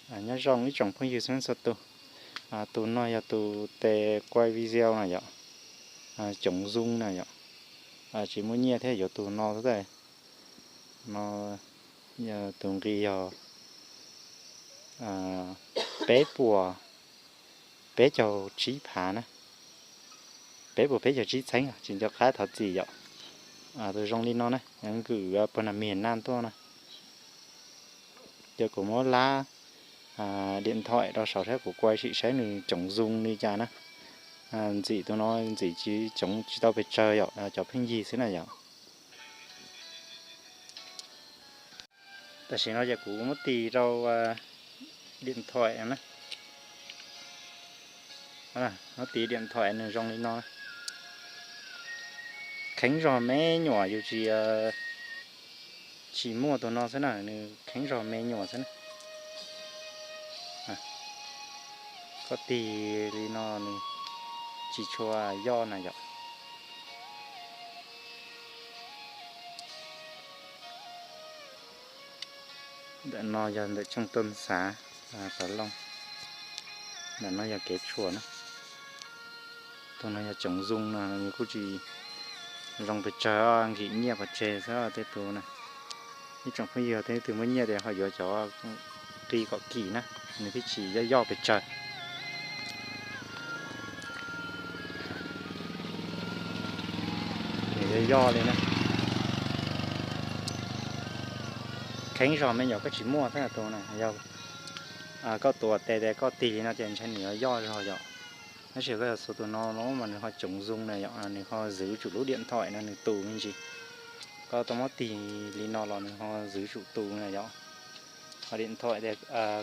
Nyob zoo ib tsoom phooj ywg txhua leej txhua tus. Tus no yog tus tes quay video na yom, chống rung na yom. Tsis muaj nyiaj thiab, yuav tus no xwb. No tus nqi yog peb puas peb caug tsib phav na, peb puas peb caug tsib txheeb, tsis nco qab thov txim yom. Tus zoo li no na, nkws puag nram miền Nam tuaj na. Ces kuv muab lab điện thoại rau saum sab, kuv quay sim saib nws chống rung li cas na. Ntxim tus no ntxim tsis chống tsis tau pes tsawg yom, cov pheej yig xwb na yom. Tam sim no ces kuv muab tis rau điện thoại na. Muab tis điện thoại nws zoo li no. Kheev zog me nyuam, yus tsis, tsis muaj tus no xwb na, nws kheev zog me nyuam xwb na. Koj tig li no nws tsis tshua yoj na yom. Ntawm no yog ntawm Tshooj Tooj Xav, Pov Looj. Ntawm no yog Kev Tshuam na. Tus no yog chống rung no, nws kuj tsis zoo pes tsawg, nkim nyiaj pov tseg xwb tej tus na. Ib tsoom phooj ywg tej twg muaj nyiaj ces ho yuav cov qi kom kim na, nws thiaj tsis yoj yoj pes tsawg. Nws yoj yoj li na. Kheev zog me nyuam, koj tsis muaj thiab tus na, yog koj tuav tes tes koj tig li no ces ntshai nws yuav yoj zog yom. Tab sis koj yog xuas tus no no mas nws ho chống rung na yom, nws ho zwv tsum lub điện thoại no nws tus me ntsis. Koj tau muab tig li no los nws ho zwv tsum tus na yom. Ho điện thoại tes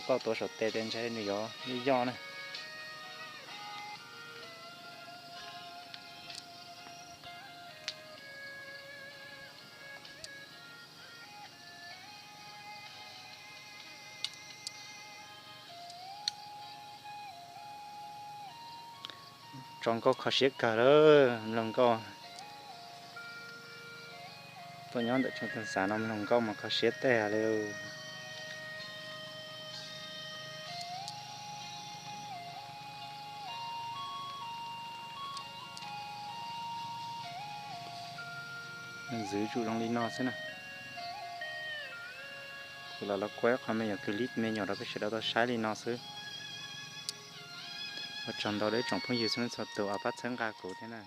koj tuav saum tes tes ntshai nws yuav yoj na. Tso nkauj kho siab kawg lawm, mloog nkauj. Tuaj nyob ntawm Tshooj Tooj Xav no mloog nkauj mas kho siab teg li. Nws zwv tsum zoo li no xwb na. Kuv los los kuaj qhov me nyuam clip me nyuam rau peb sawv daws tau saib li no xwb. Ua tsaug ntau rau ib tsoom phooj ywg txhua leej txhua tus uas pab txhawb nqa kuv thiab na.